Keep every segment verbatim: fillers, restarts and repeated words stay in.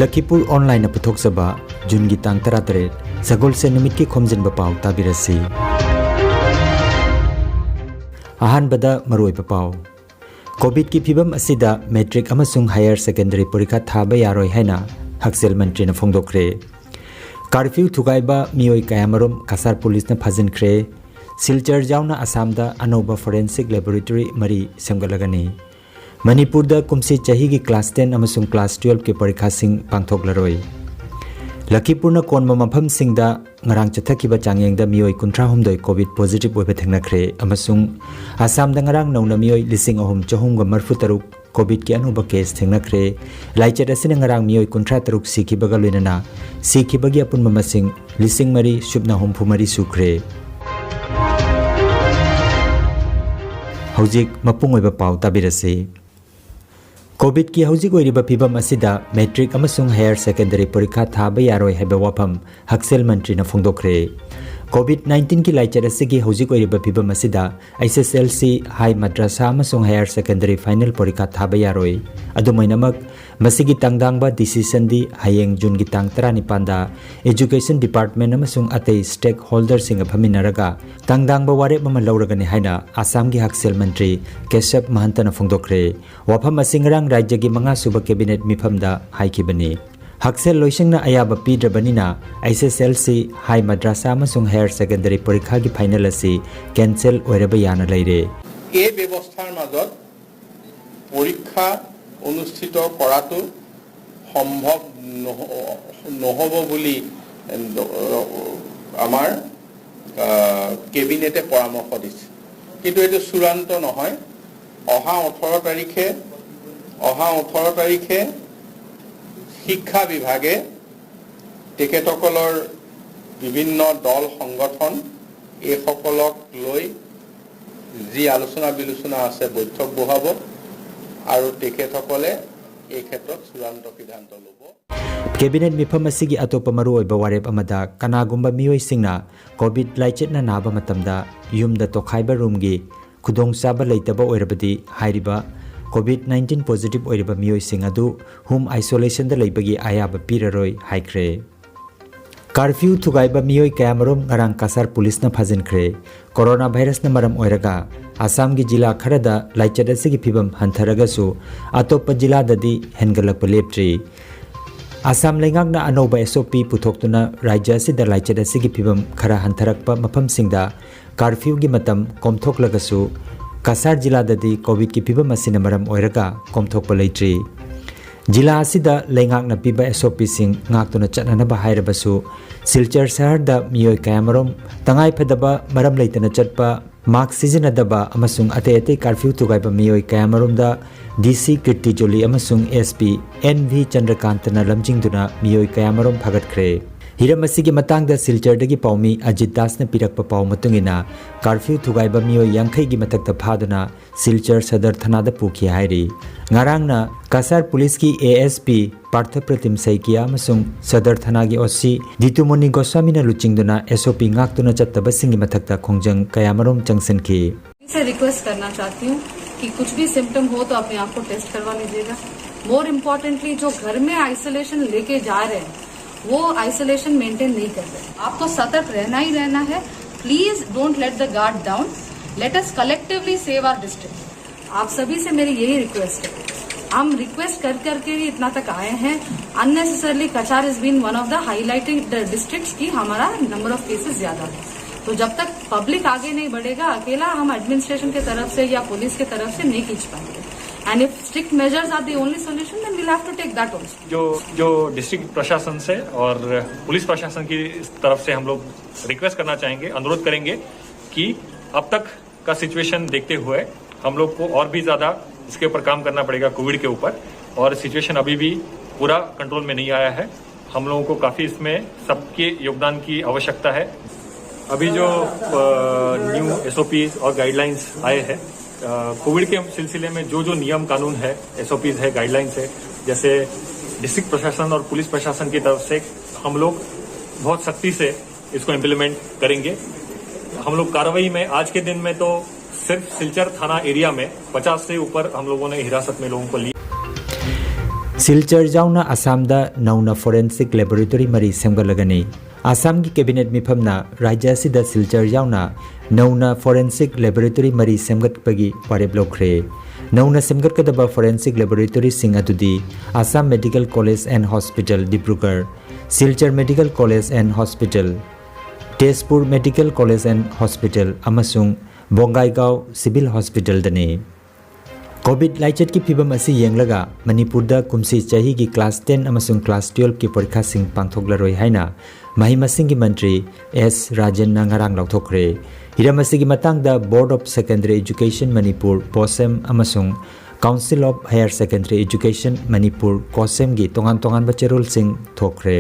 ꯂꯈꯤꯄꯨꯔ ꯑꯣꯟꯂꯥꯏꯟꯅ ꯄꯨꯊꯣꯛꯆꯕ ꯖꯨꯟꯒꯤ ꯇꯥꯡ ꯇꯔꯥꯇꯔꯦꯠ, ꯁꯒꯣꯜꯁꯦꯟ ꯅꯨꯃꯤꯠꯀꯤ ꯈꯣꯝꯖꯤꯟꯕ ꯄꯥꯎ ꯇꯥꯕꯤꯔꯁꯤ꯫ ꯑꯍꯥꯟꯕꯗ ꯃꯔꯨꯑꯣꯏꯕ ꯄꯥꯎ꯫ ꯀꯣꯚꯤꯗꯀꯤ ꯐꯤꯕꯝ ꯑꯁꯤꯗ ꯃꯦꯇ꯭ꯔꯤꯛ ꯑꯃꯁꯨꯡ ꯍꯥꯌꯔ ꯁꯦꯀꯦꯟꯗꯔꯤ ꯄꯔꯤꯈꯥ ꯊꯥꯕ ꯌꯥꯔꯣꯏ ꯍꯥꯏꯅ ꯍꯛꯁꯦꯜ ꯃꯟꯇ꯭ꯔꯤꯅ ꯐꯣꯡꯗꯣꯛꯈ꯭ꯔꯦ꯫ ꯀꯥꯔꯐ꯭ꯌꯨ ꯊꯨꯒꯥꯏꯕ ꯃꯤꯑꯣꯏ ꯀꯌꯥꯃꯔꯨꯝ ꯀꯁꯥꯔ ꯄꯨꯂꯤꯁꯅ ꯐꯥꯖꯤꯟꯈ꯭ꯔꯦ꯫ ꯁꯤꯜꯆꯔ ꯌꯥꯎꯅ ꯑꯁꯥꯝꯗ ꯑꯅꯧꯕ ꯐꯣꯔꯦꯟꯁꯤꯛ ꯂꯦꯕꯣꯔꯦꯇꯣꯔꯤ ꯃꯔꯤ ꯁꯦꯝꯒꯠꯂꯒꯅꯤ꯫ ꯃꯅꯤꯄꯨꯔꯗ ꯀꯨꯝꯁꯤ ꯆꯍꯤꯒꯤ ꯀ꯭ꯂꯥꯁ ꯇꯦꯟ ꯑꯃꯁꯨꯡ ꯀ꯭ꯂꯥꯁ ꯇꯨꯌꯦꯜꯐꯀꯤ ꯄꯔꯤꯈꯥꯁꯤꯡ ꯄꯥꯡꯊꯣꯛꯂꯔꯣꯏ꯫ ꯂꯈꯤꯄꯨꯔꯅ ꯀꯣꯟꯕ ꯃꯐꯝꯁꯤꯡꯗ ꯉꯔꯥꯡ ꯆꯠꯊꯈꯤꯕ ꯆꯥꯡꯌꯦꯡꯗ ꯃꯤꯑꯣꯏ ꯀꯨꯟꯊ꯭ꯔꯥ ꯍꯨꯝꯗꯣꯏ ꯀꯣꯚꯤꯗ ꯄꯣꯖꯤꯇꯤꯚ ꯑꯣꯏꯕ ꯊꯦꯡꯅꯈ꯭ꯔꯦ ꯑꯃꯁꯨꯡ ꯑꯁꯥꯝꯗ ꯉꯔꯥꯡ ꯅꯧꯅ ꯃꯤꯑꯣꯏ ꯂꯤꯁꯤꯡ ꯑꯍꯨꯝ ꯆꯍꯨꯝꯒ ꯃꯔꯤꯐꯨ ꯇꯔꯨꯛ ꯀꯣꯚꯤꯗꯀꯤ ꯑꯅꯧꯕ ꯀꯦꯁ ꯊꯦꯡꯅꯈ꯭ꯔꯦ꯫ ꯂꯥꯏꯆꯠ ꯑꯁꯤꯅ ꯉꯔꯥꯡ ꯃꯤꯑꯣꯏ ꯀꯨꯟꯊ꯭ꯔꯥ ꯇꯔꯨꯛ ꯁꯤꯈꯤꯕꯒ ꯂꯣꯏꯅꯅ ꯁꯤꯈꯤꯕꯒꯤ ꯑꯄꯨꯟꯕ ꯃꯁꯤꯡ ꯂꯤꯁꯤꯡ ꯃꯔꯤ ꯁꯨꯞꯅ ꯍꯨꯝꯐꯨ ꯃꯔꯤ ꯁꯨꯈ꯭ꯔꯦ꯫ ꯍꯧꯖꯤꯛ ꯃꯄꯨꯡ ꯑꯣꯏꯕ ꯄꯥꯎ ꯇꯥꯕꯤꯔꯁꯤ꯫ ꯀꯣꯚꯤꯗꯀꯤ ꯍꯧꯖꯤꯛ ꯑꯣꯏꯔꯤꯕ ꯐꯤꯕꯝ ꯑꯁꯤꯗ ꯃꯦꯇ꯭ꯔꯤꯛ ꯑꯃꯁꯨꯡ ꯍꯥꯌꯔ ꯁꯦꯀꯦꯟꯗꯔꯤ ꯄꯔꯤꯈꯥ ꯊꯥꯕ ꯌꯥꯔꯣꯏ ꯍꯥꯏꯕ ꯋꯥꯐꯝ ꯍꯛꯁꯦꯜ ꯃꯟꯇ꯭ꯔꯤꯅ ꯐꯣꯡꯗꯣꯛꯈ꯭ꯔꯦ꯫ ꯀꯣꯚꯤꯗ ꯅꯥꯏꯟꯇꯤꯟꯒꯤ ꯂꯥꯏꯆꯠ ꯑꯁꯤꯒꯤ ꯍꯧꯖꯤꯛ ꯑꯣꯏꯔꯤꯕ ꯐꯤꯕꯝ ꯑꯁꯤꯗ ꯑꯩꯆ ꯑꯦꯁ ꯑꯦꯜ ꯁꯤ, ꯍꯥꯏ ꯃꯗ꯭ꯔꯁꯥ ꯑꯃꯁꯨꯡ ꯍꯥꯌꯔ ꯁꯦꯀꯦꯟꯗꯔꯤ ꯐꯥꯏꯅꯦꯜ ꯄꯔꯤꯈꯥ ꯊꯥꯕ ꯌꯥꯔꯣꯏ꯫ ꯑꯗꯨꯝ ꯑꯣꯏꯅꯃꯛ, ꯃꯁꯤꯒꯤ ꯇꯥꯡꯗꯥꯡꯕ ꯗꯤꯁꯤꯁꯟꯗꯤ ꯍꯌꯦꯡ ꯖꯨꯟꯒꯤ ꯇꯥꯡ ꯇꯔꯥꯅꯤꯄꯥꯟꯗ ꯏꯖꯨꯀꯦꯁꯟ ꯗꯤꯄꯥꯔꯠꯃꯦꯟ ꯑꯃꯁꯨꯡ ꯑꯇꯩ ꯁ꯭ꯇꯦꯛ ꯍꯣꯜꯗꯔꯁꯤꯡꯒ ꯐꯝꯃꯤꯟꯅꯔꯒ ꯇꯥꯡꯗꯥꯡꯕ ꯋꯥꯔꯦꯞ ꯑꯃ ꯂꯧꯔꯒꯅꯤ ꯍꯥꯏꯅ ꯑꯁꯥꯝꯒꯤ ꯍꯛꯁꯦꯜ ꯃꯟꯇ꯭ꯔꯤ ꯀꯦꯁꯕ ꯃꯍꯟꯇꯅ ꯐꯣꯡꯗꯣꯛꯈ꯭ꯔꯦ꯫ ꯋꯥꯐꯝ ꯑꯁꯤ ꯉꯔꯥꯡ ꯔꯥꯖ꯭ꯌꯒꯤ ꯃꯉꯥꯁꯨꯕ ꯀꯦꯕꯤꯅꯦꯠ ꯃꯤꯐꯝꯗ ꯍꯥꯏꯈꯤꯕꯅꯤ꯫ ꯍꯛꯁꯦꯜ ꯂꯣꯏꯁꯪꯅ ꯑꯌꯥꯕ ꯄꯤꯗ꯭ꯔꯕꯅꯤꯅ ꯑꯩꯆ ꯑꯦꯁ ꯑꯦꯜ ꯁꯤ, ꯍꯥꯏ ꯃꯗ꯭ꯔꯁꯥ ꯑꯃꯁꯨꯡ ꯍꯥꯌꯔ ꯁꯦꯀꯦꯟꯗꯔꯤ ꯄꯔꯤꯈꯥꯒꯤ ꯐꯥꯏꯅꯦꯜ ꯑꯁꯤ ꯀꯦꯟꯁꯦꯜ ꯑꯣꯏꯔꯕ ꯌꯥꯅ ꯂꯩꯔꯦ꯫ এই ব্যৱস্থাৰ মাজত পৰীক্ষা অনুষ্ঠিত কৰাটো সম্ভৱ নহ-, নহ'ব বুলি, এ, আমাৰ, আহ, কেবিনেটে পৰামৰ্শ দিছে। কিন্তু এইটো চূড়ান্ত নহয়। অহা ওঠৰ তাৰিখে, অহা ওঠৰ তাৰিখে শিক্ষা বিভাগে তেখেতসকলৰ বিভিন্ন দল সংগঠন এইসকলক লৈ যি আলোচনা বিলোচনা আছে বৈঠক বহাব আৰু তেখেতসকলে এই ক্ষেত্ৰত চূড়ান্ত সিদ্ধান্ত ল'ব। ꯀꯦꯕꯤꯅꯦꯠ ꯃꯤꯐꯝ ꯑꯁꯤꯒꯤ ꯑꯇꯣꯞꯄ ꯃꯔꯨꯑꯣꯏꯕ ꯋꯥꯔꯦꯞ ꯑꯃꯗ ꯀꯅꯥꯒꯨꯝꯕ ꯃꯤꯑꯣꯏꯁꯤꯡꯅ ꯀꯣꯚꯤꯗ ꯂꯥꯏꯆꯠꯅ ꯅꯥꯕ ꯃꯇꯝꯗ ꯌꯨꯝꯗ ꯇꯣꯈꯥꯏꯕ ꯔꯨꯝꯒꯤ ꯈꯨꯗꯣꯡꯆꯥꯕ ꯂꯩꯇꯕ ꯑꯣꯏꯔꯕꯗꯤ ꯍꯥꯏꯔꯤꯕ ꯀꯣꯚꯤꯗ ꯅꯥꯏꯟꯇꯤꯟ ꯄꯣꯖꯤꯇꯤꯚ ꯑꯣꯏꯔꯤꯕ ꯃꯤꯑꯣꯏꯁꯤꯡ ꯑꯗꯨ ꯍꯣꯝ ꯑꯥꯏꯁꯣꯂꯦꯁꯟꯗ ꯂꯩꯕꯒꯤ ꯑꯌꯥꯕ ꯄꯤꯔꯔꯣꯏ ꯍꯥꯏꯈ꯭ꯔꯦ꯫ ꯀꯥꯔꯐ꯭ꯌꯨ ꯊꯨꯒꯥꯏꯕ ꯃꯤꯑꯣꯏ ꯀꯌꯥꯃꯔꯨꯝ ꯉꯔꯥꯡ ꯀꯁꯥꯔ ꯄꯨꯂꯤꯁꯅ ꯐꯥꯖꯤꯟꯈ꯭ꯔꯦ꯫ ꯀꯣꯔꯣꯅꯥ ꯚꯥꯏꯔꯁꯅ ꯃꯔꯝ ꯑꯣꯏꯔꯒ ꯑꯁꯥꯝꯒꯤ ꯖꯤꯂꯥ ꯈꯔꯗ ꯂꯥꯏꯆꯠ ꯑꯁꯤꯒꯤ ꯐꯤꯕꯝ ꯍꯟꯊꯔꯒꯁꯨ ꯑꯇꯣꯞꯄ ꯖꯤꯂꯥꯗꯗꯤ ꯍꯦꯟꯒꯠꯂꯛꯄ ꯂꯦꯞꯇ꯭ꯔꯤ꯫ ꯑꯁꯥꯝ ꯂꯩꯉꯥꯛꯅ ꯑꯅꯧꯕ ꯑꯦꯁ ꯑꯣ ꯄꯤ ꯄꯨꯊꯣꯛꯇꯨꯅ ꯔꯥꯖ꯭ꯌ ꯑꯁꯤꯗ ꯂꯥꯏꯆꯠ ꯑꯁꯤꯒꯤ ꯐꯤꯕꯝ ꯈꯔ ꯍꯟꯊꯔꯛꯄ ꯃꯐꯝꯁꯤꯡꯗ ꯀꯥꯔꯐ꯭ꯌꯨꯒꯤ ꯃꯇꯝ ꯀꯣꯝꯊꯣꯛꯂꯒꯁꯨ ꯀꯁꯥꯔ ꯖꯤꯂꯥꯗꯗꯤ ꯀꯣꯚꯤꯗꯀꯤ ꯐꯤꯕꯝ ꯑꯁꯤꯅ ꯃꯔꯝ ꯑꯣꯏꯔꯒ ꯀꯣꯝꯊꯣꯛꯄ ꯂꯩꯇ꯭ꯔꯤ꯫ ꯖꯤꯂꯥ ꯑꯁꯤꯗ ꯂꯩꯉꯥꯛꯅ ꯄꯤꯕ ꯑꯦꯁ ꯑꯣ ꯄꯤꯁꯤꯡ ꯉꯥꯛꯇꯨꯅ ꯆꯠꯅꯅꯕ ꯍꯥꯏꯔꯕꯁꯨ ꯁꯤꯜꯆꯔ ꯁꯍꯔꯗ ꯃꯤꯑꯣꯏ ꯀꯌꯥꯃꯔꯨꯝ ꯇꯉꯥꯏꯐꯗꯕ ꯃꯔꯝ ꯂꯩꯇꯅ ꯆꯠꯄ, ꯃꯥꯛꯁ ꯁꯤꯖꯤꯟꯅꯗꯕ ꯑꯃꯁꯨꯡ ꯑꯇꯩ ꯑꯇꯩ ꯀꯥꯔꯐ꯭ꯌꯨ ꯊꯨꯒꯥꯏꯕ ꯃꯤꯑꯣꯏ ꯀꯌꯥꯃꯔꯨꯝꯗ ꯗꯤ ꯁꯤ ꯀꯤꯔꯇꯤ ꯖꯣꯂꯤ ꯑꯃꯁꯨꯡ ꯑꯦꯁ ꯄꯤ ꯑꯦꯟ ꯚꯤ ꯆꯟꯗ꯭ꯔꯀꯥꯟꯇꯅ ꯂꯝꯖꯤꯡꯗꯨꯅ ꯃꯤꯑꯣꯏ ꯀꯌꯥꯃꯔꯨꯝ ꯐꯥꯒꯠꯈ꯭ꯔꯦ꯫ ꯍꯤꯔꯝ ꯑꯁꯤꯒꯤ ꯃꯇꯥꯡꯗ ꯁꯤꯜꯆꯔꯗꯒꯤ ꯄꯥꯎꯃꯤ ꯑꯖꯤꯠ ꯗꯥꯁꯅ ꯄꯤꯔꯛꯄ ꯄꯥꯎ ꯃꯇꯨꯡ ꯏꯟꯅ, ꯀꯥꯔꯐ꯭ꯌꯨ ꯊꯨꯒꯥꯏꯕ ꯃꯤꯑꯣꯏ ꯌꯥꯡꯈꯩꯒꯤ ꯃꯊꯛꯇ ꯐꯥꯗꯨꯅ ꯁꯤꯜꯆꯔ ꯁꯗꯔ ꯊꯅꯥꯗ ꯄꯨꯈꯤ ꯍꯥꯏꯔꯤ꯫ ꯉꯔꯥꯡꯅ ꯀꯁꯥꯔ ꯄꯨꯂꯤꯁꯀꯤ ꯑꯦ ꯑꯦꯁ ꯄꯤ ꯄꯥꯔꯊ ꯄ꯭ꯔꯇꯤꯝ ꯁꯩꯀꯤꯌꯥ ꯑꯃꯁꯨꯡ ꯁꯗꯔ ꯊꯅꯥꯒꯤ ꯑꯣ ꯁꯤ ꯗꯤꯇꯨꯃꯨꯅꯤ ꯒꯣꯁ꯭ꯋꯥꯃꯤꯅ ꯂꯨꯆꯤꯡꯗꯨꯅ ꯑꯦꯁ ꯑꯣ ꯄꯤ ꯉꯥꯛꯇꯨꯅ ꯆꯠꯇꯕꯁꯤꯡꯒꯤ ꯃꯊꯛꯇ ꯈꯣꯡꯖꯪ ꯀꯌꯥꯃꯔꯨꯝ ꯆꯪꯁꯤꯟꯈꯤ꯫ से रिक्वेस्ट करना चाहती हूँ कि कुछ भी सिम्टम हो तो अपने आप को टेस्ट करवा लीजिएगा। मोर इम्पोर्टेंटली, जो घर में आइसोलेशन लेके जा रहे हैं, वो आइसोलेशन मेंटेन नहीं कर रहे हैं। आपको सतर्क रहना ही रहना है। Please don't let the guard down. Let us collectively save our district. आप सभी से मेरी यही रिक्वेस्ट है। हम रिक्वेस्ट कर करके ही इतना तक आए हैं। Unnecessarily Cachar has been one of the highlighted districts कि हमारा नंबर ऑफ केसेस ज्यादा है। तो जब तक पब्लिक आगे नहीं बढ़ेगा, अकेला हम एडमिनिस्ट्रेशन के तरफ से या पुलिस के तरफ से नहीं खींच पाएंगे। And if strict measures are the only solution, then we'll have to take that also. जो जो डिस्ट्रिक्ट प्रशासन से और पुलिस प्रशासन की तरफ से हम लोग रिक्वेस्ट करना चाहेंगे, अनुरोध करेंगे कि अब तक का सिचुएशन देखते हुए हम लोग को और भी ज़्यादा इसके ऊपर काम करना पड़ेगा, कोविड के ऊपर। और सिचुएशन अभी भी पूरा कंट्रोल में नहीं आया है। हम लोगों को काफ़ी इसमें सबके योगदान की आवश्यकता है। अभी जो न्यू एसओपीज और गाइडलाइंस आए हैं, कोविड के सिलसिले में जो जो नियम कानून है, एसओपीज है, गाइडलाइंस है, जैसे डिस्ट्रिक्ट प्रशासन और पुलिस प्रशासन की तरफ से हम लोग बहुत सख्ती से इसको इम्प्लीमेंट करेंगे। हम लोग कार्रवाई में आज के दिन में तो सिर्फ सिलचर थाना एरिया में पचास से ऊपर हम लोगों ने हिरासत में लोगों को लिया। ꯁꯤꯜꯆꯔ ꯌꯥꯎꯅ ꯑꯁꯥꯝꯗ ꯅꯧꯅ ꯐꯣꯔꯦꯟꯁꯤꯛ ꯂꯦꯕꯣꯔꯦꯇꯣꯔꯤ ꯃꯔꯤ ꯁꯦꯝꯒꯠꯂꯒꯅꯤ꯫ ꯑꯁꯥꯝꯒꯤ ꯀꯦꯕꯤꯅꯦꯠ ꯃꯤꯐꯝꯅ ꯔꯥꯖ꯭ꯌ ꯑꯁꯤꯗ ꯁꯤꯜꯆꯔ ꯌꯥꯎꯅ ꯅꯧꯅ ꯐꯣꯔꯦꯟꯁꯤꯛ ꯂꯦꯕꯣꯔꯦꯇꯣꯔꯤ ꯃꯔꯤ ꯁꯦꯝꯒꯠꯄꯒꯤ ꯋꯥꯔꯦꯞ ꯂꯧꯈ꯭ꯔꯦ꯫ ꯅꯧꯅ ꯁꯦꯝꯒꯠꯀꯗꯕ ꯐꯣꯔꯦꯟꯁꯤꯛ ꯂꯦꯕꯣꯔꯦꯇꯣꯔꯤꯁꯤꯡ ꯑꯗꯨꯗꯤ Assam medical college and hospital Dibrugarh, Silchar medical college and hospital, Tezpur medical college and hospital ꯑꯃꯁꯨꯡ ꯕꯣꯡꯒꯥꯏꯒꯥꯎ ꯁꯤꯚꯤꯜ ꯍꯣꯁꯄꯤꯇꯥꯜꯗꯅꯤ꯫ ꯀꯣꯚꯤꯗ ꯂꯥꯏꯆꯠꯀꯤ ꯐꯤꯕꯝ ꯑꯁꯤ ꯌꯦꯡꯂꯒ ꯃꯅꯤꯄꯨꯔꯗ ꯀꯨꯝꯁꯤ ꯆꯍꯤꯒꯤ ꯀ꯭ꯂꯥꯁ ꯇꯦꯟ ꯑꯃꯁꯨꯡ ꯀ꯭ꯂꯥꯁ ꯇꯨꯌꯦꯜꯐꯀꯤ ꯄꯔꯤꯈꯥꯁꯤꯡ ꯄꯥꯡꯊꯣꯛꯂꯔꯣꯏ ꯍꯥꯏꯅ ꯃꯍꯩ ꯃꯁꯤꯡꯒꯤ ꯃꯟꯇ꯭ꯔꯤ ꯑꯦꯁ ꯔꯥꯖꯦꯟꯅ ꯉꯔꯥꯡ ꯂꯥꯎꯊꯣꯛꯈ꯭ꯔꯦ꯫ ꯍꯤꯔꯝ ꯑꯁꯤꯒꯤ ꯃꯇꯥꯡꯗ Board of Secondary Education Manipur, ꯕꯣꯁꯦꯝ, ꯑꯃꯁꯨꯡ Council of Higher Secondary Education Manipur, ꯀꯣꯁꯦꯝꯒꯤ ꯇꯣꯉꯥꯟ ꯇꯣꯉꯥꯟꯕ ꯆꯦꯔꯣꯜꯁꯤꯡ ꯊꯣꯛꯈ꯭ꯔꯦ꯫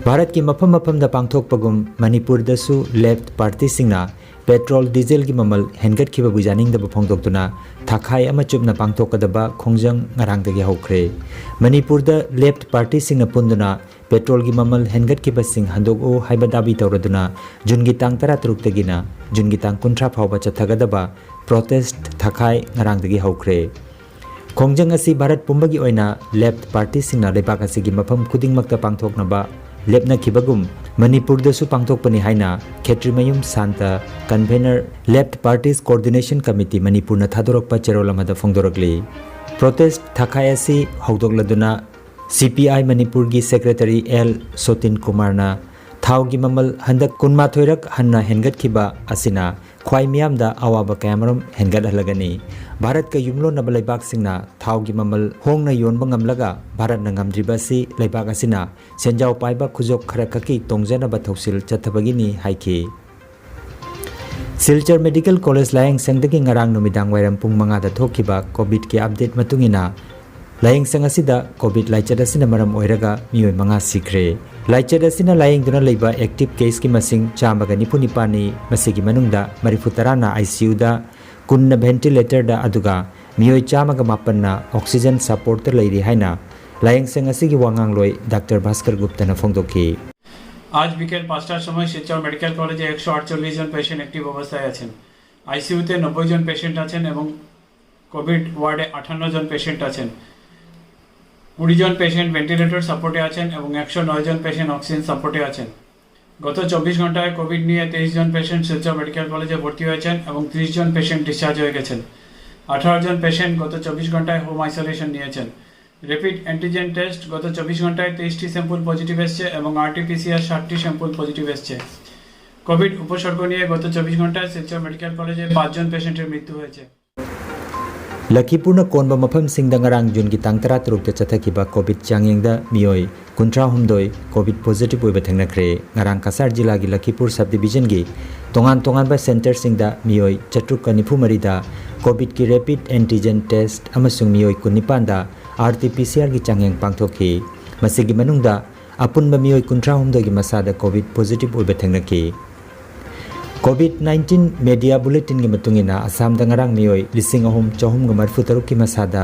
ꯚꯥꯔꯠꯀꯤ ꯃꯐꯝ ꯃꯐꯝꯗ ꯄꯥꯡꯊꯣꯛꯄꯒꯨꯝ ꯃꯅꯤꯄꯨꯔꯗꯁꯨ ꯂꯦꯐꯠ ꯄꯥꯔꯇꯤꯁꯤꯡꯅ ꯄꯦꯇ꯭ꯔꯣꯜ ꯗꯤꯖꯦꯜꯒꯤ ꯃꯃꯜ ꯍꯦꯟꯒꯠꯈꯤꯕꯕꯨ ꯌꯥꯅꯤꯡꯗꯕ ꯐꯣꯡꯗꯣꯛꯇꯨꯅ ꯊꯥꯈꯥꯏ ꯑꯃ ꯆꯨꯞꯅ ꯄꯥꯡꯊꯣꯛꯀꯗꯕ ꯈꯣꯡꯖꯪ ꯉꯔꯥꯡꯗꯒꯤ ꯍꯧꯈ꯭ꯔꯦ꯫ ꯃꯅꯤꯄꯨꯔꯗ ꯂꯦꯐꯠ ꯄꯥꯔꯇꯤꯁꯤꯡꯅ ꯄꯨꯟꯗꯨꯅ ꯄꯦꯇ꯭ꯔꯣꯜꯒꯤ ꯃꯃꯜ ꯍꯦꯟꯒꯠꯈꯤꯕꯁꯤꯡ ꯍꯟꯗꯣꯛꯎ ꯍꯥꯏꯕ ꯗꯥꯕꯤ ꯇꯧꯔꯗꯨꯅ ꯖꯨꯟꯒꯤ ꯇꯥꯡ ꯇꯔꯥꯇꯔꯨꯛꯇꯒꯤꯅ ꯖꯨꯟꯒꯤ ꯇꯥꯡ ꯀꯨꯟꯊ꯭ꯔꯥ ꯐꯥꯎꯕ ꯆꯠꯊꯒꯗꯕ ꯄ꯭ꯔꯣꯇꯦꯁꯠ ꯊꯥꯈꯥꯏ ꯉꯔꯥꯡꯗꯒꯤ ꯍꯧꯈ꯭ꯔꯦ꯫ ꯈꯣꯡꯖꯪ ꯑꯁꯤ ꯚꯥꯔꯠ ꯄꯨꯝꯕꯒꯤ ꯑꯣꯏꯅ ꯂꯦꯐꯠ ꯄꯥꯔꯇꯤꯁꯤꯡꯅ ꯂꯩꯕꯥꯛ ꯑꯁꯤꯒꯤ ꯃꯐꯝ ꯈꯨꯗꯤꯡꯃꯛꯇ ꯄꯥꯡꯊꯣꯛꯅꯕ ꯂꯦꯞꯅꯈꯤꯕꯒꯨꯝ ꯃꯅꯤꯄꯨꯔꯗꯁꯨ ꯄꯥꯡꯊꯣꯛꯄꯅꯤ ꯍꯥꯏꯅ Khetrimayum Santa, convener, left parties coordination committee ꯃꯅꯤꯄꯨꯔꯅ ꯊꯥꯗꯣꯔꯛꯄ ꯆꯦꯔꯣꯜ ꯑꯃꯗ ꯐꯣꯡꯗꯣꯔꯛꯂꯤ꯫ ꯄ꯭ꯔꯣꯇꯦꯁꯠ ꯊꯥꯈꯥꯏ ꯑꯁꯤ ꯍꯧꯗꯣꯛꯂꯗꯨꯅ ꯁꯤ ꯄꯤ ꯑꯥꯏ ꯃꯅꯤꯄꯨꯔꯒꯤ ꯁꯦꯀ꯭ꯔꯦꯇꯔꯤ ꯑꯦꯜ ꯁꯣꯇꯤꯟ ꯀꯨꯃꯥꯔꯅ ꯊꯥꯎꯒꯤ ꯃꯃꯜ ꯍꯟꯗꯛ ꯀꯨꯟꯃꯥꯊꯣꯏꯔꯛ ꯍꯟꯅ ꯍꯦꯟꯒꯠꯈꯤꯕ ꯑꯁꯤꯅ ꯈ꯭ꯋꯥꯏ ꯃꯤꯌꯥꯝꯗ ꯑꯋꯥꯕ ꯀꯌꯥꯃꯔꯨꯝ ꯍꯦꯟꯒꯠꯍꯜꯂꯒꯅꯤ꯫ ꯚꯥꯔꯠꯀ ꯌꯨꯝꯂꯣꯟꯅꯕ ꯂꯩꯕꯥꯛꯁꯤꯡꯅ ꯊꯥꯎꯒꯤ ꯃꯃꯜ ꯍꯣꯡꯅ ꯌꯣꯟꯕ ꯉꯝꯂꯒ ꯚꯥꯔꯠꯅ ꯉꯝꯗ꯭ꯔꯤꯕ ꯑꯁꯤ ꯂꯩꯕꯥꯛ ꯑꯁꯤꯅ ꯁꯦꯟꯖꯥꯎ ꯄꯥꯏꯕ ꯈꯨꯖꯣꯞ ꯈꯔꯈꯛꯀꯤ ꯇꯣꯡꯖꯅꯕ ꯊꯧꯁꯤꯜ ꯆꯠꯊꯕꯒꯤꯅꯤ ꯍꯥꯏꯈꯤ꯫ ꯁꯤꯜꯆꯔ ꯃꯦꯗꯤꯀꯦꯜ ꯀꯣꯂꯦꯖ ꯂꯥꯌꯦꯡꯁꯪꯗꯒꯤ ꯉꯔꯥꯡ ꯅꯨꯃꯤꯗꯥꯡ ꯋꯥꯏꯔꯝ ꯄꯨꯡ ꯃꯉꯥꯗ ꯊꯣꯛꯈꯤꯕ ꯀꯣꯚꯤꯗꯀꯤ ꯑꯞꯗꯦꯠ ꯃꯇꯨꯡ ꯏꯟꯅ, ꯂꯥꯌꯦꯡꯁꯪ ꯑꯁꯤꯗ ꯀꯣꯚꯤꯗ ꯂꯥꯏꯆꯠ ꯑꯁꯤꯅ ꯃꯔꯝ ꯑꯣꯏꯔꯒ ꯃꯤꯑꯣꯏ ꯃꯉꯥ ꯁꯤꯈ꯭ꯔꯦ꯫ ꯂꯥꯏꯆꯠ ꯑꯁꯤꯅ ꯂꯥꯌꯦꯡꯗꯨꯅ ꯂꯩꯕ ꯑꯦꯛꯇꯤꯚ ꯀꯦꯁꯀꯤ ꯃꯁꯤꯡ ꯆꯥꯝꯃꯒ ꯅꯤꯐꯨ ꯅꯤꯄꯥꯟꯅꯤ, ꯃꯁꯤꯒꯤ ꯃꯅꯨꯡꯗ ꯃꯔꯤꯐꯨ ꯇꯔꯥꯅ ꯑꯥꯏ ꯁꯤ ꯌꯨꯗ, ꯀꯨꯟꯅ ꯚꯦꯟꯇꯤꯂꯦꯇꯔꯗ, ꯑꯗꯨꯒ ꯃꯤꯑꯣꯏ ꯆꯥꯝꯃꯒ ꯃꯥꯄꯟꯅ ꯑꯣꯛꯁꯤꯖꯦꯟ ꯁꯄꯣꯔꯠꯇ ꯂꯩꯔꯤ ꯍꯥꯏꯅ ꯂꯥꯌꯦꯡꯁꯪ ꯑꯁꯤꯒꯤ ꯋꯥꯉꯥꯡꯂꯣꯏ ꯗꯥꯛꯇꯔ ꯚꯥꯁꯀꯔ ꯒꯨꯞꯇꯅ ꯐꯣꯡꯗꯣꯛꯈꯤ꯫ আজ বিকেল পাঁচটার সময় শিলচর মেডিকেল কলেজে একশো আটচল্লিশ জন পেশেন্ট অ্যাক্টিভ অবস্থায় আছেন। আইসিইউতে নব্বই জন পেশেন্ট আছেন এবং কোভিড ওয়ার্ডে আটান্ন জন পেশেন্ট আছেন। কুড়ি জন পেশেন্ট ভেন্টিলেটর সাপোর্টে আছেন এবং একশো নয় জন পেশেন্ট অক্সিজেন সাপোর্টে আছেন। গত চব্বিশ ঘন্টায় কোভিড নিয়ে তেইশ জন পেশেন্ট শিলচর মেডিকেল কলেজে ভর্তি হয়েছেন এবং ত্রিশ জন পেশেন্ট ডিসচার্জ হয়ে গেছেন। আঠারো জন পেশেন্ট গত চব্বিশ ঘন্টায় হোম আইসোলেশন নিয়েছেন। র্যাপিড অ্যান্টিজেন টেস্ট গত চব্বিশ ঘন্টায় তেইশটি স্যাম্পল পজিটিভ এসছে এবং আরটিপিসিআর সাতটি স্যাম্পল পজিটিভ এসছে। কোভিড উপসর্গ নিয়ে গত চব্বিশ ঘন্টায় শিলচর মেডিকেল কলেজে পাঁচজন পেশেন্টের মৃত্যু হয়েছে। ꯂꯈꯤꯄꯨꯔꯅ ꯀꯣꯟꯕ ꯃꯐꯝꯁꯤꯡꯗ ꯉꯔꯥꯡ ꯖꯨꯟꯒꯤ ꯇꯥꯡ ꯇꯔꯥꯇꯔꯨꯛꯇ ꯆꯠꯊꯈꯤꯕ ꯀꯣꯚꯤꯗ ꯆꯥꯡꯌꯦꯡꯗ ꯃꯤꯑꯣꯏ ꯀꯨꯟꯊ꯭ꯔꯥ ꯍꯨꯝꯗꯣꯏ ꯀꯣꯚꯤꯗ ꯄꯣꯖꯤꯇꯤꯚ ꯑꯣꯏꯕ ꯊꯦꯡꯅꯈ꯭ꯔꯦ꯫ ꯉꯔꯥꯡ ꯀꯁꯥꯔ ꯖꯤꯂꯥꯒꯤ ꯂꯈꯤꯄꯨꯔ ꯁꯕ ꯗꯤꯚꯤꯖꯟꯒꯤ ꯇꯣꯉꯥꯟ ꯇꯣꯉꯥꯟꯕ ꯁꯦꯟꯇꯔꯁꯤꯡꯗ ꯃꯤꯑꯣꯏ ꯆꯥꯇ꯭ꯔꯨꯛꯀ ꯅꯤꯐꯨ ꯃꯔꯤꯗ ꯀꯣꯚꯤꯗꯀꯤ ꯔꯦꯄꯤꯗ ꯑꯦꯟꯇꯤꯖꯦꯟ ꯇꯦꯁ꯭ꯠ ꯑꯃꯁꯨꯡ ꯃꯤꯑꯣꯏ ꯀꯨꯟꯅꯤꯄꯥꯟꯗ ꯑꯥꯔ ꯇꯤ ꯄꯤ ꯁꯤ ꯑꯥꯔꯒꯤ ꯆꯥꯡꯌꯦꯡ ꯄꯥꯡꯊꯣꯛꯈꯤ꯫ ꯃꯁꯤꯒꯤ ꯃꯅꯨꯡꯗ ꯑꯄꯨꯟꯕ ꯃꯤꯑꯣꯏ ꯀꯨꯟꯊ꯭ꯔꯥ ꯍꯨꯝꯗꯣꯏꯒꯤ ꯃꯁꯥꯗ ꯀꯣꯚꯤꯗ ꯄꯣꯖꯤꯇꯤꯚ ꯑꯣꯏꯕ ꯊꯦꯡꯅꯈꯤ꯫ ꯀꯣꯚꯤꯗ ꯅꯥꯏꯟꯇꯤꯟ ꯃꯦꯗꯤꯌꯥ ꯕꯨꯂꯦꯇꯤꯟꯒꯤ ꯃꯇꯨꯡ ꯏꯟꯅ, ꯑꯁꯥꯝꯗ ꯉꯔꯥꯡ ꯃꯤꯑꯣꯏ ꯂꯤꯁꯤꯡ ꯑꯍꯨꯝ ꯆꯍꯨꯝꯒ ꯃꯔꯤꯐꯨ ꯇꯔꯨꯛꯀꯤ ꯃꯁꯥꯗ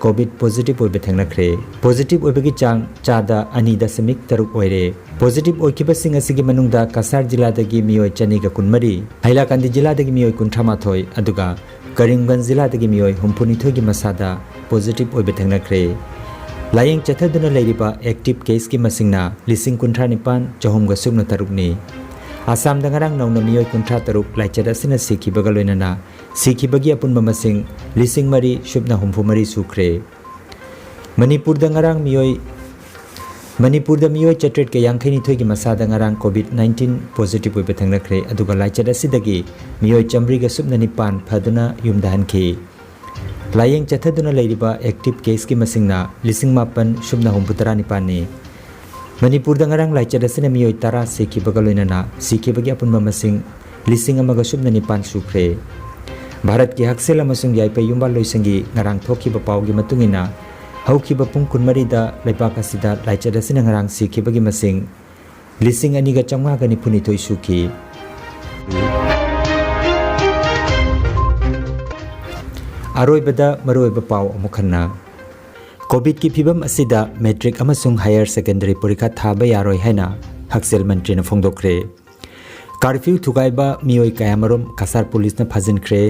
ꯀꯣꯚꯤꯗ ꯄꯣꯖꯤꯇꯤꯚ ꯑꯣꯏꯕ ꯊꯦꯡꯅꯈ꯭ꯔꯦ꯫ ꯄꯣꯖꯤꯇꯤꯚ ꯑꯣꯏꯕꯒꯤ ꯆꯥꯡ ꯆꯥꯗ ꯑꯅꯤ ꯗꯁꯃꯤꯛ ꯇꯔꯨꯛ ꯑꯣꯏꯔꯦ꯫ ꯄꯣꯖꯤꯇꯤꯚ ꯑꯣꯏꯈꯤꯕꯁꯤꯡ ꯑꯁꯤꯒꯤ ꯃꯅꯨꯡꯗ ꯀꯁꯥꯔ ꯖꯤꯂꯥꯗꯒꯤ ꯃꯤꯑꯣꯏ ꯆꯅꯤꯒ ꯀꯨꯟꯃꯔꯤ, ꯍꯩꯂꯥꯀꯥꯟꯗꯤ ꯖꯤꯂꯥꯗꯒꯤ ꯃꯤꯑꯣꯏ ꯀꯨꯟꯊ꯭ꯔꯥ ꯃꯥꯊꯣꯏ, ꯑꯗꯨꯒ ꯀꯔꯤꯝꯒꯟꯖ ꯖꯤꯂꯥꯗꯒꯤ ꯃꯤꯑꯣꯏ ꯍꯨꯝꯐꯨꯅꯤꯊꯣꯏꯒꯤ ꯃꯁꯥꯗ ꯄꯣꯖꯤꯇꯤꯚ ꯑꯣꯏꯕ ꯊꯦꯡꯅꯈ꯭ꯔꯦ꯫ ꯂꯥꯌꯦꯡ ꯆꯠꯊꯗꯨꯅ ꯂꯩꯔꯤꯕ ꯑꯦꯛꯇꯤꯚ ꯀꯦꯁꯀꯤ ꯃꯁꯤꯡꯅ ꯂꯤꯁꯤꯡ ꯀꯨꯟꯊ꯭ꯔꯥ ꯅꯤꯄꯥꯟ ꯆꯍꯨꯝꯒ ꯁꯨꯞꯅ ꯇꯔꯨꯛꯅꯤ꯫ ꯑꯁꯥꯝꯗ ꯉꯔꯥꯡ ꯅꯧꯅ ꯃꯤꯑꯣꯏ ꯀꯨꯟꯊ꯭ꯔꯥ ꯇꯔꯨꯛ ꯂꯥꯏꯆꯠ ꯑꯁꯤꯅ ꯁꯤꯈꯤꯕꯒ ꯂꯣꯏꯅꯅ ꯁꯤꯈꯤꯕꯒꯤ ꯑꯄꯨꯟꯕ ꯃꯁꯤꯡ ꯂꯤꯁꯤꯡ ꯃꯔꯤ ꯁꯨꯞꯅ ꯍꯨꯝꯐꯨ ꯃꯔꯤ ꯁꯨꯈ꯭ꯔꯦ꯫ ꯃꯅꯤꯄꯨꯔꯗ ꯉꯔꯥꯡ ꯃꯤꯑꯣꯏ ꯃꯅꯤꯄꯨꯔꯗ ꯃꯤꯑꯣꯏ ꯆꯥꯇ꯭ꯔꯦꯠꯀ ꯌꯥꯡꯈꯩꯅꯤꯊꯣꯏꯒꯤ ꯃꯁꯥꯗ ꯉꯔꯥꯡ ꯀꯣꯚꯤꯗ ꯅꯥꯏꯟꯇꯤꯟ ꯄꯣꯖꯤꯇꯤꯚ ꯑꯣꯏꯕ ꯊꯦꯡꯅꯈ꯭ꯔꯦ, ꯑꯗꯨꯒ ꯂꯥꯏꯆꯠ ꯑꯁꯤꯗꯒꯤ ꯃꯤꯑꯣꯏ ꯆꯥꯃꯔꯤꯒ ꯁꯨꯞꯅ ꯅꯤꯄꯥꯟ ꯐꯗꯨꯅ ꯌꯨꯝꯗ ꯍꯟꯈꯤ꯫ ꯂꯥꯌꯦꯡ ꯆꯠꯊꯗꯨꯅ ꯂꯩꯔꯤꯕ ꯑꯦꯛꯇꯤꯚ ꯀꯦꯁꯀꯤ ꯃꯁꯤꯡꯅ ꯂꯤꯁꯤꯡ ꯃꯥꯄꯟ ꯁꯨꯞꯅ ꯍꯨꯝꯐꯨ ꯇꯔꯥ ꯅꯤꯄꯥꯟꯅꯤ꯫ ꯃꯅꯤꯄꯨꯔꯗ ꯉꯔꯥꯡ ꯂꯥꯏꯆꯠ ꯑꯁꯤꯅ ꯃꯤꯑꯣꯏ ꯇꯔꯥ ꯁꯤꯈꯤꯕꯒ ꯂꯣꯏꯅꯅ ꯁꯤꯈꯤꯕꯒꯤ ꯑꯄꯨꯟꯕ ꯃꯁꯤꯡ ꯂꯤꯁꯤꯡ ꯑꯃꯒ ꯁꯨꯞꯅ ꯅꯤꯄꯥꯟ ꯁꯨꯈ꯭ꯔꯦ꯫ ꯚꯥꯔꯠꯀꯤ ꯍꯛꯁꯦꯜ ꯑꯃꯁꯨꯡ ꯌꯥꯏꯐ ꯌꯨꯝꯕꯥꯜꯂꯣꯏꯁꯪꯒꯤ ꯉꯔꯥꯡ ꯊꯣꯛꯈꯤꯕ ꯄꯥꯎꯒꯤ ꯃꯇꯨꯡ ꯏꯟꯅ, ꯍꯧꯈꯤꯕ ꯄꯨꯡ ꯀꯨꯟꯃꯔꯤꯗ ꯂꯩꯕꯥꯛ ꯑꯁꯤꯗ ꯂꯥꯏꯆꯠ ꯑꯁꯤꯅ ꯉꯔꯥꯡ ꯁꯤꯈꯤꯕꯒꯤ ꯃꯁꯤꯡ ꯂꯤꯁꯤꯡ ꯑꯅꯤꯒ ꯆꯥꯝꯃꯉꯥꯒ ꯅꯤꯐꯨꯅꯤꯊꯣꯏ ꯁꯨꯈꯤ꯫ ꯑꯔꯣꯏꯕꯗ ꯃꯔꯨꯑꯣꯏꯕ ꯄꯥꯎ ꯑꯃꯨꯛ ꯍꯟꯅ꯫ ꯀꯣꯚꯤꯗꯀꯤ ꯐꯤꯚꯝ ꯑꯁꯤꯗ ꯃꯦꯇ꯭ꯔꯤꯛ ꯑꯃꯁꯨꯡ ꯍꯥꯌꯔ ꯁꯦꯀꯦꯟꯗꯔꯤ ꯄꯔꯤꯈꯥ ꯊꯥꯕ ꯌꯥꯔꯣꯏ ꯍꯥꯏꯅ ꯍꯛꯁꯦꯜ ꯃꯟꯇ꯭ꯔꯤꯅ ꯐꯣꯡꯗꯣꯛꯈ꯭ꯔꯦ꯫ ꯀꯥꯔꯐ꯭ꯌꯨ ꯊꯨꯒꯥꯏꯕ ꯃꯤꯑꯣꯏ ꯀꯌꯥꯃꯔꯨꯝ ꯀꯁꯥꯔ ꯄꯨꯂꯤꯁꯅ ꯐꯥꯖꯤꯟꯈ꯭ꯔꯦ꯫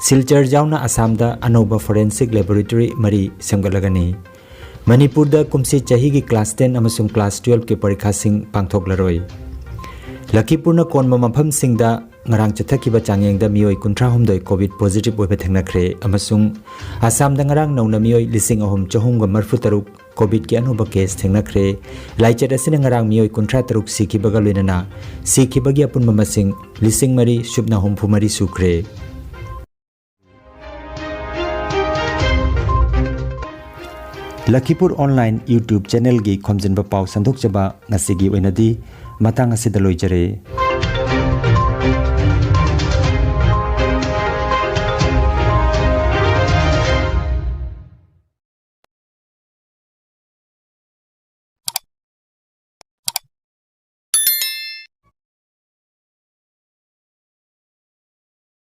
ꯁꯤꯜꯆꯔ ꯌꯥꯎꯅ ꯑꯁꯥꯝꯗ ꯑꯅꯧꯕ forensic laboratory ꯃꯔꯤ ꯁꯦꯝꯒꯠꯂꯒꯅꯤ꯫ ꯃꯅꯤꯄꯨꯔꯗ ꯀꯨꯝꯁꯤ ꯆꯍꯤꯒꯤ class ten ꯑꯃꯁꯨꯡ class twelve ꯀꯤ ꯄꯔꯤꯈꯥꯁꯤꯡ ꯄꯥꯡꯊꯣꯛꯂꯔꯣꯏ꯫ ꯂꯈꯤꯄꯨꯔꯅ ꯀꯣꯟꯕ ꯃꯐꯝꯁꯤꯡꯗ ꯉꯔꯥꯡ ꯆꯠꯊꯈꯤꯕ ꯆꯥꯡꯌꯦꯡꯗ ꯃꯤꯑꯣꯏ ꯀꯨꯟꯊ꯭ꯔꯥ ꯍꯨꯝꯗꯣꯏ COVID positive ꯑꯣꯏꯕ ꯊꯦꯡꯅꯈ꯭ꯔꯦ ꯑꯃꯁꯨꯡ ꯑꯁꯥꯝꯗ ꯉꯔꯥꯡ ꯅꯧꯅ ꯃꯤꯑꯣꯏ ꯂꯤꯁꯤꯡ ꯑꯍꯨꯝ ꯆꯍꯨꯝꯒ ꯃꯔꯤꯐꯨ ꯇꯔꯨꯛ COVIDꯀꯤ ꯑꯅꯧꯕ case ꯊꯦꯡꯅꯈ꯭ꯔꯦ꯫ ꯂꯥꯏꯆꯠ ꯑꯁꯤꯅ ꯉꯔꯥꯡ ꯃꯤꯑꯣꯏ ꯀꯨꯟꯊ꯭ꯔꯥ ꯇꯔꯨꯛ ꯁꯤꯈꯤꯕꯒ ꯂꯣꯏꯅꯅ ꯁꯤꯈꯤꯕꯒꯤ ꯑꯄꯨꯟꯕ ꯃꯁꯤꯡ ꯂꯤꯁꯤꯡ ꯃꯔꯤ ꯁꯨꯞꯅ ꯍꯨꯝꯐꯨ ꯃꯔꯤ ꯁꯨꯈ꯭ꯔꯦ꯫ ꯂꯈꯤꯄꯨꯔ online YouTube channelꯒꯤ ꯈꯣꯝꯖꯤꯟꯕ ꯄꯥꯎ ꯁꯟꯗꯣꯛꯆꯕ ꯉꯁꯤꯒꯤ ꯑꯣꯏꯅꯗꯤ ꯃꯇꯥꯡ ꯑꯁꯤꯗ ꯂꯣꯏꯖꯔꯦ꯫